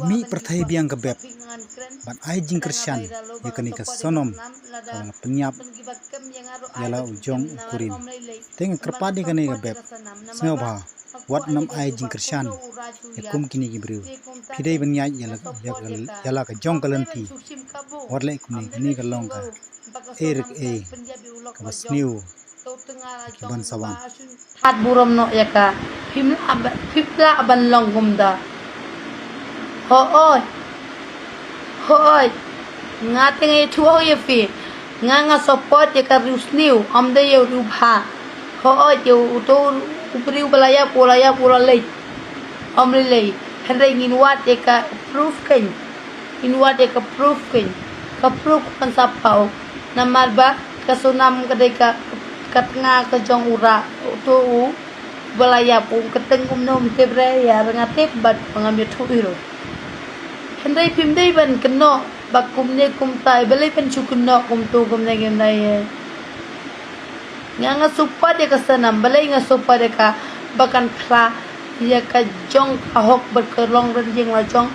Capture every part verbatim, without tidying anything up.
Mih pyrthei biang ka bep ban ai jingkyrshan ïa kane ka sonom kaba nga pynïap ïa la u jong u kurim. Te nga kyrpad ïa kane ka bep, sngewbha wat nym ai jingkyrshan ïa kum kine ki briew. Phi dei ban ïaid ïa la, ïa la ka jong ka lynti. Wat leh kumne, kane ka long ka ei re ka ei kaba sniew ki ban sa wan. That burom noh ïa ka. Phim lah ba, phim lah ban long kumta. Hooid. Hooid. Nga te nga ïathuh ïa phi. Nga nga support ïa ka riew sniew, ym dei ïa u riew bha. Hooid, ïa uto u briew ba la ïap, u la ïap, u la leit. Ym lei lei. Hynrei ngin wad ïa ka proof kein. Ngin wad ïa ka proof kein. Ka proof kan sa paw. Namar ba ka sonom ka dei ka, ka tnga ka jong u rah, uto u ba la ïap, u kyrteng kumno ym tip re, ïa re nga tip bad ba ngam ïathuh ïa u. Hynrei phim dei ban kynnoh ba kumne kumtai, balei phin shu kynnoh kumto kumne kumtai. Nga nga support ïa ka sonom, balei nga support ïa ka, ba kan phla ïa ka jong ka hok bad ka long rynjing la jong.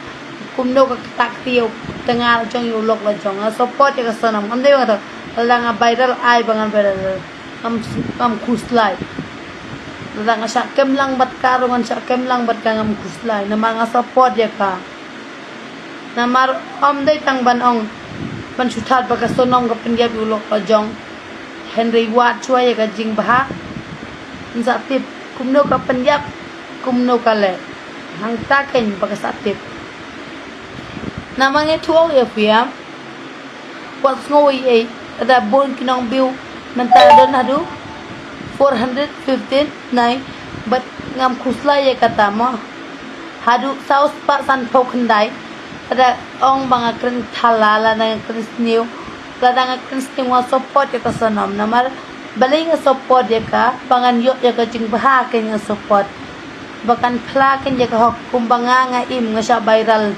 Kumno ka ktah kti ïa u tnga la jong, ïa u lok la jong. Nga support ïa ka sonom. Ngam dei ba nga to. Lada nga viral ai ba ngan viral. Ngam, ngam khuslai. Lada nga shah kem lang bad ka ruh, ngan shah kem lang bad ka, ngam khuslai. Namar nga support ïa ka. Namar ym dei tang ban ong ban shu that ba ka sonom ka pynïap ïa u lok la jong. Hynrei wad shuwa ïa ka jingbha. Yn sa tip kumno ka pynïap, kumno ka leh. Hangta kein ba ka sa tip. Namar nga ïathuh ïa phi, wat sngew ei ei, lada bun ki nongview mynta don haduh four hundred fifteen nai, bad ngam khuslai ïa kata mo. Haduh saw spah sanphew khyndai, lada ong ba nga kren thala, lada nga kren sniew, lada nga kren sniew, nga support ïa ka sonom. Namar balei nga support ïa ka, ba ngan ïoh ïa ka jingbha kein nga support. Ba kan phla kein ïa ka hok, kumba nga nga im, nga shah viral.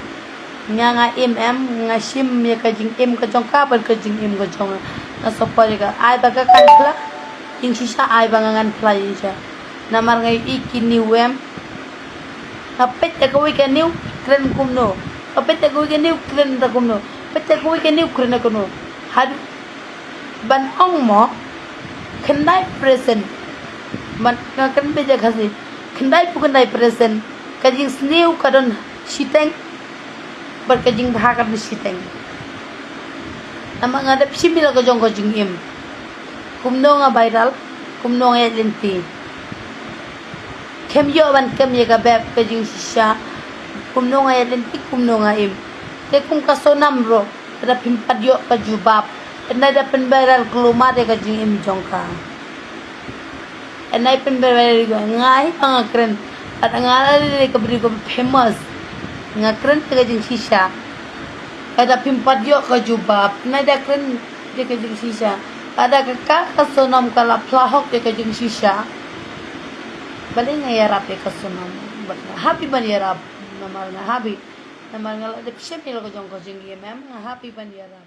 Nga nga im em, nga shim ïa ka jingim ka jong ka bad ka jingim ka jong nga. Nga support ïa ka, ai ba ka kan phla jingshisha, ai ba nga ngan phla jingshisha. Namar nga ïohi ki new em. Nga peit ïa kawei ka new, kren kumno. Nga peit ïa kawei ka new, kren da kumno. Peit ïa kawei ka new, kren da kumno. Haduh ban ong mo, khyndai percent. Ban nga kren beit ïa Khasi, khyndai phew khyndai percent ka jingsniew ka don shiteng, bad ka jingbha ka don shiteng. Namar nga dep shim ïa la ka jong ka jingim. Kumno nga viral, kumno nga ïaid lynti. Khlem ïoh ban kem ïa ka bep ka jingshisha. Kumno nga ïaid lynti, kumno nga im. Te kum ka sonom ruh, lada phim pat ïoh ka jubab, hynrei da pynviral kulmar ïa ka jingim jong ka. Hynrei pynviral ïa ka, nga hi ba nga kren. Lada nga la dei ka briew ka famous, nga kren ïa ka jingshisha. Lada phim pat ïoh ka jubab, hynrei da kren ïa ka jingshisha. Lada ka, ka, ka sonom ka la phla hok ïa ka jingshisha, balei nga ïarap ïa ka sonom? Bad nga hap hi ban ïarap. Namar nga hap hi. Namar nga la dep shim ïa la ka jong ka jingim em, nga hap hi ban ïarap.